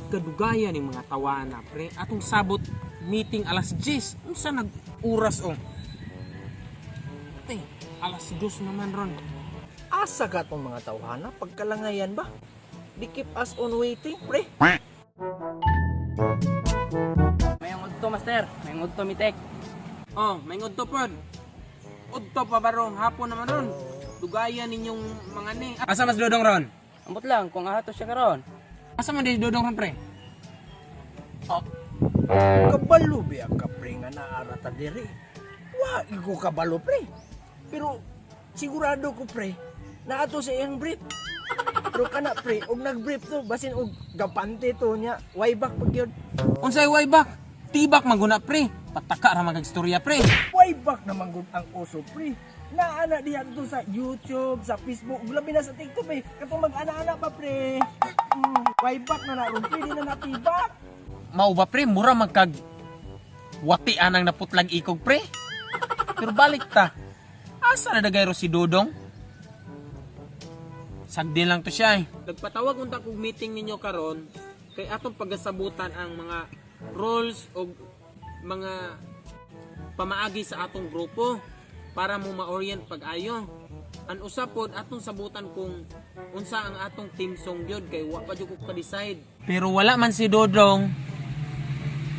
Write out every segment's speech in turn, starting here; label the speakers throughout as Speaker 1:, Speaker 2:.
Speaker 1: Kadugayan ning mga tawana, pre. Atong sabot meeting alas 10. Unsa nag oras oh? Te, alas 2 naman ron.
Speaker 2: Asa ka tong mga tawhana pagkalangayan ba? Di keep us on waiting, pre.
Speaker 3: May udto, master. May udto mitek.
Speaker 1: Oh, may udto pod. Udto pa barong hapon naman ron. Dugayan ninyong mga ni. Asa mas Dodong ron?
Speaker 3: Ambot lang kung ahato siya karon.
Speaker 1: Asa man di Dodong ron, pre?
Speaker 2: Oh. Kabalo biya ka pre nga naara ta diri. Wa ko kabalo pre. Pero sigurado ko pre, naato sa iyang brief. Pero kana pre, og nag-brief to, basin og gapante to niya, way back pag yun.
Speaker 1: Unsay way back? Tibak maguna, pre. Pataka ra magagstorya, pre.
Speaker 2: Way back naman gud ang uso pre. Naana diha to sa YouTube, sa Facebook, ug labi na sa TikTok eh. Katong mag-ana-ana pa pre. Way back na na ron pre, di na natibak.
Speaker 1: Mao ba, pre, mura man kag wati anang naputlag ikog, pre. Pero balik ta. Asa na dagayro si Dodong? Sagdin lang to siya eh. Nagpatawag unta kog meeting ninyo karon kay atong pagasabutan ang mga roles o mga pamaagi sa atong grupo para mo ma-orient pag-ayo. An usa pod atong sabutan kung unsa ang atong team song gyud kay wa pa jud ko ka-decide. Pero wala man si Dodong.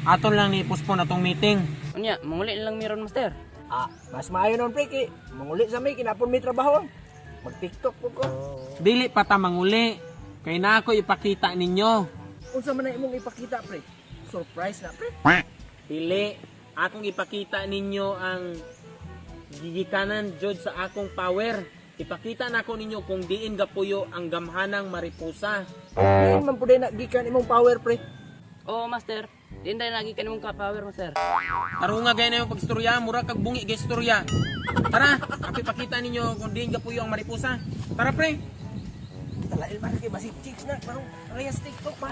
Speaker 1: Aton lang ni postpone atong meeting.
Speaker 3: Unya, manguli na lang meron, master.
Speaker 2: Ah, mas maayo nun pre kay manguli sa may kinapon may trabaho. Mag-TikTok po ko.
Speaker 1: Dili pa ta manguli kay na ako ipakita ninyo.
Speaker 2: Unsa man na imong ipakita pre? Surprise na pre.
Speaker 1: Dili akong ipakita ninyo ang gigikanan jud sa akong power. Ipakita nako ninyo kung diin gapuyo ang gamhanang mariposa.
Speaker 2: Diin man pud na gikan imong power pre.
Speaker 3: Oo, master. Di tayo lagi ka nimong ka-power, master.
Speaker 1: Tarunga gay na yung pagstorya, mura kag bungi gay istorya. Tara, ako ipakita ninyo kung diin gapuyo ang mariposa. Tara, pre.
Speaker 2: Talail man kay basig chicks na parang reyes TikTok pa.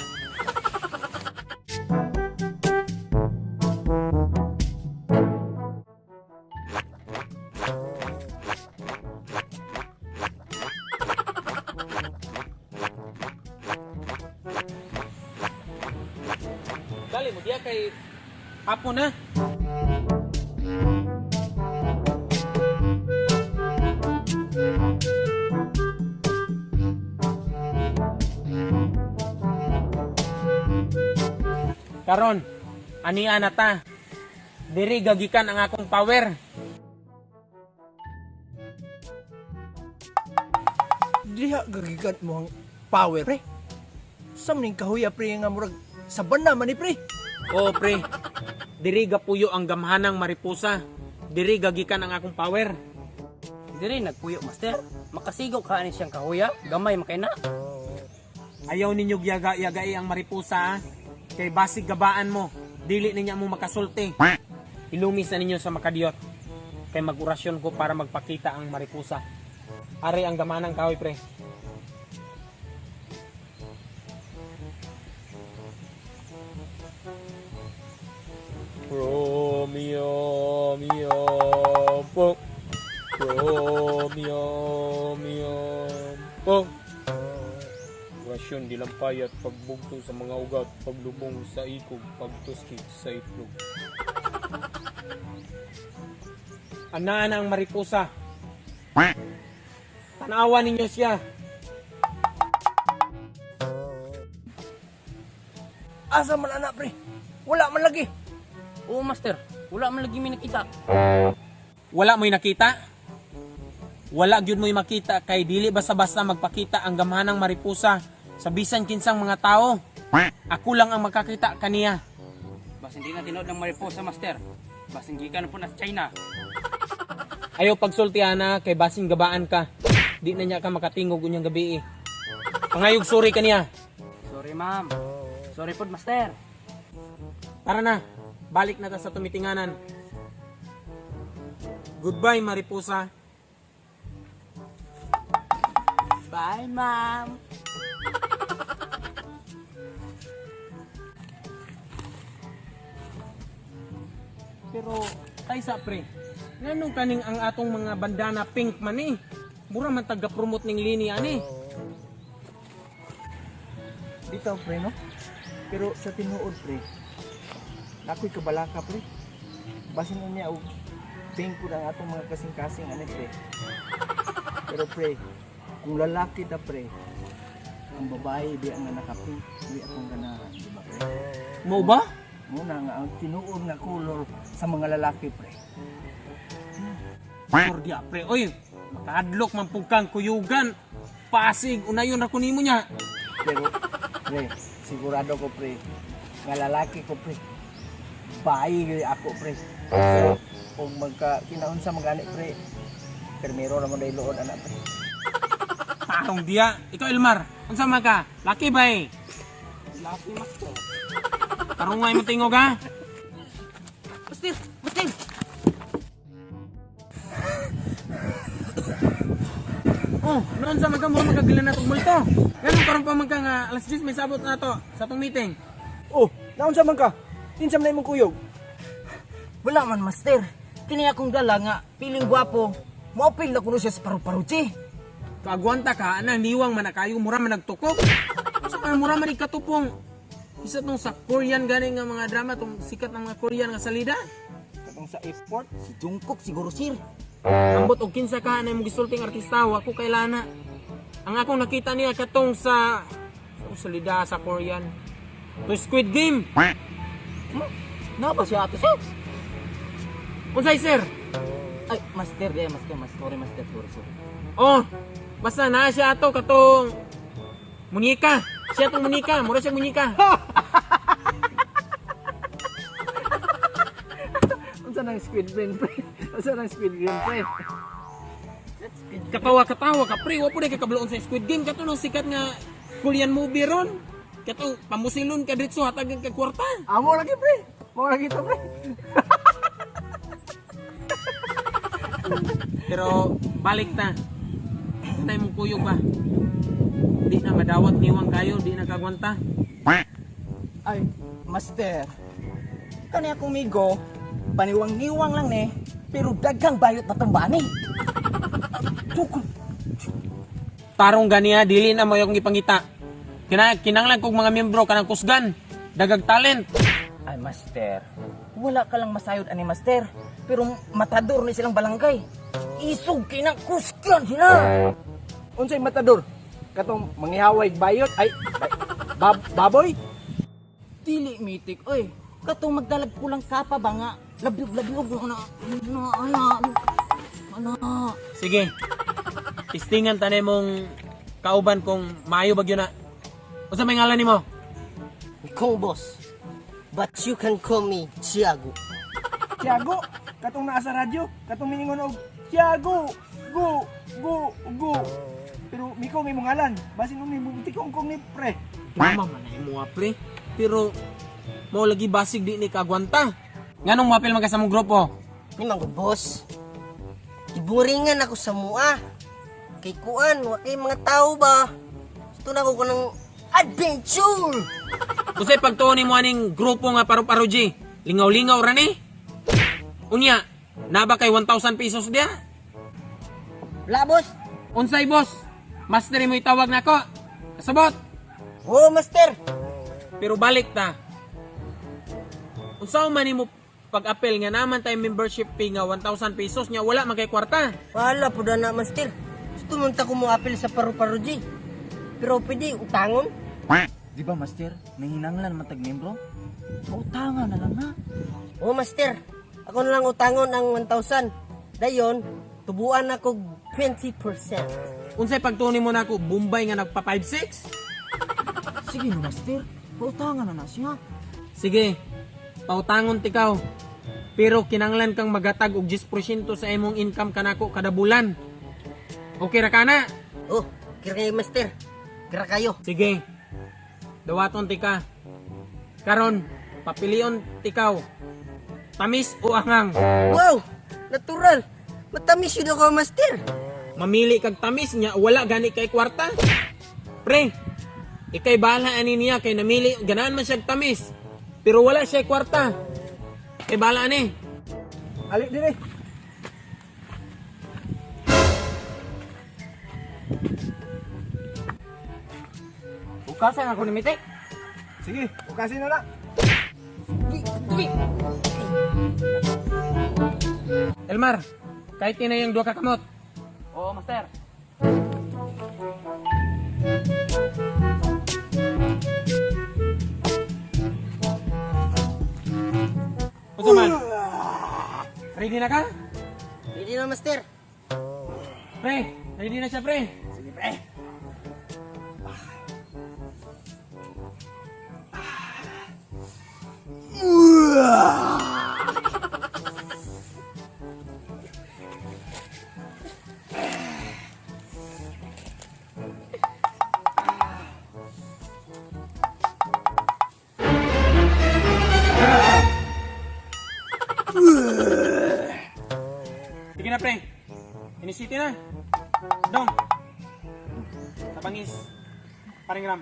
Speaker 1: Dali mo diya kay hapon na. Karon, ania na ta. Diri gagikan ang akong power.
Speaker 2: Diha gagikan mo ang power pre. Sa maning kahuya pre nga murag saban na man ni pre.
Speaker 1: Oo, pre. Diri gapuyo ang gamhanang mariposa. Diri gagikan ang akong power.
Speaker 3: Diri nagpuyo, master. Makasigaw ka ani siyang kahuya, gamay makay na.
Speaker 1: Ayaw ninyo yaga-yagai ang mariposa, ha? Kay basig gabaan mo, dili ninya mo makasulti. Ilumis na ninyo sa makadiyot. Kay mag-orasyon ko para magpakita ang mariposa. Ari ang gamanang kahoy, pre. Romeo, mio, po. Romeo, mio, po. Orasyon, dilampayat, pagbugto sa mga ugat, paglubong sa ikog, pagtuskik sa itlog. Anaan ang mariposa. Tanawan ninyo siya.
Speaker 2: Asa man ana pre? Wala man lagi.
Speaker 3: Oo, master. Wala man lagi mi nakita.
Speaker 1: Wala mo'y nakita? Wala gyud mo'y makita kay dili basta-basta magpakita ang gamhanang mariposa sa bisan kinsang mga tao. Ako lang ang makakita kaniya.
Speaker 3: Basin di na tinuod ng mariposa, master. Basin gikan po na sa China.
Speaker 1: Ayaw pagsulti ana kay basing gabaan ka. Di na niya ka makatingog unyang gabi eh. Pangayog sorry kaniya.
Speaker 3: Sorry, ma'am. Sorry pod, master.
Speaker 1: Tara na, balik na ta sa tumitinganan. Goodbye, Mariposa.
Speaker 3: Bye, ma'am.
Speaker 1: Pero, kaysa pre, nganong kaning ang atong mga bandana pink man eh? Mura man taga-promote ning linya ani.
Speaker 2: Dito pre no. Pero sa tinuod, pre, nakoy kabalaka, pre. Basin niya og pink ko ang atong mga kasing-kasing ani, pre. Pero pre, kung lalaki ta, pre, ang babae di ang nakapink, di atong ganahan, di ba, pre?
Speaker 1: Mo ba?
Speaker 2: Muna nga ang tinuod nga color sa mga lalaki, pre.
Speaker 1: Sordia pre, oy, makadlok man pug kang kuyugan. Pasig, unayon ra ko nimo niya.
Speaker 2: Pero pre, sigurado ko, pre, nga lalaki ko, pre. Bayi gyud ako, pre. Pero kung magka kinaunsa magani, pre, permero ra man day luod ana, pre.
Speaker 1: Tarong diya. Ikaw Elmar, unsa man ka? Laki ba eh?
Speaker 3: Laki, master.
Speaker 1: Tarungay mo tingog ha?
Speaker 3: Master! Master!
Speaker 1: Oh, noon sa magka mura magkagila na itong multo. Ganun karon pa man ka nga alas 10 may sabot na to sa atong meeting.
Speaker 2: Oh, naunsa man ka? Kinsa man na imong kuyog?
Speaker 4: Wala man, master. Kini akong dala nga, piling gwapo. Maupil na kuno siya sa paru-paruchi.
Speaker 1: Kaagwanta ka, ana niwang man na kayo mura man nagtukok. So man mura man katupong. Isa tong sa Korean gani nga mga drama tong sikat ng mga Korean nga salida.
Speaker 2: Katong sa airport.
Speaker 4: Si Jungkook siguro, sir.
Speaker 1: Ambot og kinsa ka na imong gisulting artista wa ko kailana. Ang akong nakita niya katong sa salida sa Korean. To Squid Game.
Speaker 4: Na ba siya ato, sir?
Speaker 1: Unsay sir?
Speaker 4: Ay, master, di, master, master, sorry, master, sorry, sorry.
Speaker 1: Oh, basta na siya ato katong munika. Siya tong munika, mura siya munika.
Speaker 2: Unsa nang Squid Game, pre? Unsa nang Squid Game, pre?
Speaker 1: Katawa katawa ka pre, wa pud ka kabaloon sa Squid Game kato nang sikat nga Korean movie ron. Kato pamusilon ka diretso hatagan ka kwarta.
Speaker 2: Amo lagi, pre. Mao lagi to, pre.
Speaker 1: Pero balik ta. Tay mong kuyog ba? Di na madawat niwang kayo, di na kagwanta.
Speaker 4: Ay, master. Kani akong migo, paniwang-niwang lang ni, pero daghang bayot na tumbani. Tukol.
Speaker 1: Tarong ganiya dili na mo yung ipangita. Kinanglan kog mga miyembro kanang kusgan, dagag talent.
Speaker 4: Ay, master. Wala ka lang masayod ani, master. Pero matador ni silang balangkay. Isog kay nang kusgan sila.
Speaker 2: Unsay matador? Katong manghihaway bayot ay baboy?
Speaker 4: Dili mitik oy. Katong magdalag kulang kapa ba nga? Labyog-labyog na na ana ana.
Speaker 1: Sige. Tistingan tanay mong kauban kung maayo bagyo na. Unsa may ngalan nimo?
Speaker 5: Ikaw, boss. But you can call me Tiago.
Speaker 2: Tiago, katong naa sa radyo, katong miningon og Tiago, go, go, go. Pero miko may imong ngalan, basin mo tikong kong ni pre.
Speaker 1: Tama man na imo ah, pre. Pero mo lagi basig di ni kagwanta. Nganong mapil man ka sa mong grupo?
Speaker 5: Ni mango, boss. Iburingan ako sa mua. Kay kuan, wa kay mga tao ba? Gusto na ko ng adventure!
Speaker 1: Usay pagtuon nimo aning grupo nga paru-paro G. Lingaw-lingaw ra ni. Unya, naba kay 1,000 pesos diya?
Speaker 5: Wala, boss.
Speaker 1: Unsay boss? Master mo itawag nako. Kasabot.
Speaker 5: Oh, master.
Speaker 1: Pero balik ta. Unsa man nimo pag-apel nga naman tay membership fee nga 1,000 pesos nya wala man kay kwarta.
Speaker 5: Wala po na, master. Gusto mong ta ko mo apel sa paru-paro, G. Pero pwede, utangon.
Speaker 4: Di ba master, nanginanglan man tag membro? Pautangan na lang na.
Speaker 5: Oh, master. Ako na lang utangon ang 1,000. Dayon, tubuan ako 20%.
Speaker 1: Unsay pagtuon nimo nako Bombay nga nagpa 5-6?
Speaker 4: Sige no master, pautangan na na siya.
Speaker 1: Sige, pautangon tikaw. Pero kinanglan kang magatag og 10% sa imong income kanako kada bulan. Okay ra kana?
Speaker 5: Oh, kira kayo, master. Kira kayo.
Speaker 1: Sige. Dawaton tika. Karon, papilion tikaw. Tamis o angang?
Speaker 5: Wow! Natural! Matamis yun ako, master!
Speaker 1: Mamili kag tamis nya wala gani kay kwarta. Pre, ikay bahala ani niya kay namili ganahan man siya og tamis. Pero wala siya kwarta. Kay bahala ani.
Speaker 2: Ali dire.
Speaker 3: Bukasan ako ni Mitik.
Speaker 2: Sige, ukasin na na.
Speaker 1: Elmar, kahit na yung duha ka kamot.
Speaker 3: Oo, master.
Speaker 1: Unsa man? Ready na ka?
Speaker 5: Ready na, master.
Speaker 1: Pre, ready na siya, pre.
Speaker 2: Sige, pre.
Speaker 1: Sige na, pre. Inisiti na. Dong. Sa bangis. Paring Ram.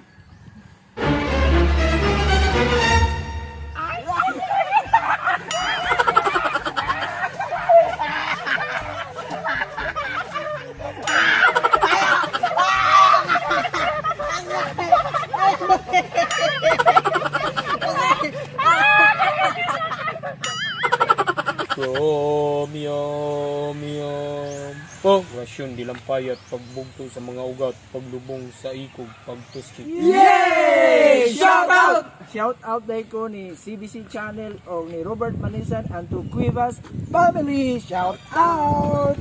Speaker 1: Yum, yum, yum. Oh, rasyon di lampayat, pagbugto sa mga ugat, paglubong sa ikog, pagtuski.
Speaker 2: Shout out! Shout out day ko ni CBC Channel o ni Robert Manisan and to Cuevas family. Shout out!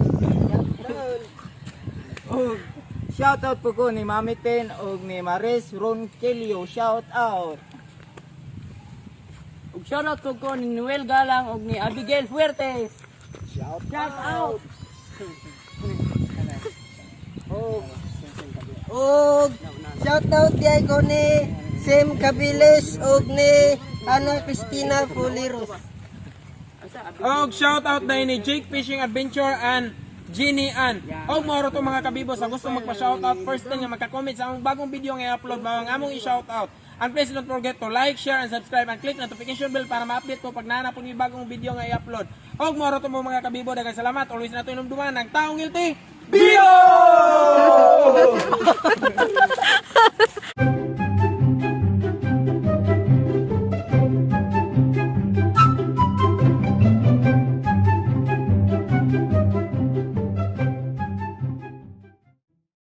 Speaker 4: Og shout out po ko ni Mami Ten og ni Maris Ronquillo. Shout out.
Speaker 3: Ug shoutout ko ko ni Noel Galang ug ni Abigail Fuertes.
Speaker 2: Shout,
Speaker 3: Shout out.
Speaker 5: Og shout out diay ko ni Sam Cabiles og ni Ana Cristina Fuliros.
Speaker 1: Og shout out dahil ni Jake Fishing Adventure and Ginny Ann. Og moro to, mga kabibo, sa gusto magpa-shout out, first thing nga magka-comment sa among bagong video nga i-upload mao ang among i-shout out. And please don't forget to like, share and subscribe and click notification bell para ma-update ko pag naa na po ni bagong video nga i-upload. Og moro to mo, mga kabibo, daghang salamat. Always nato inumduman ang taong guilty. Bio!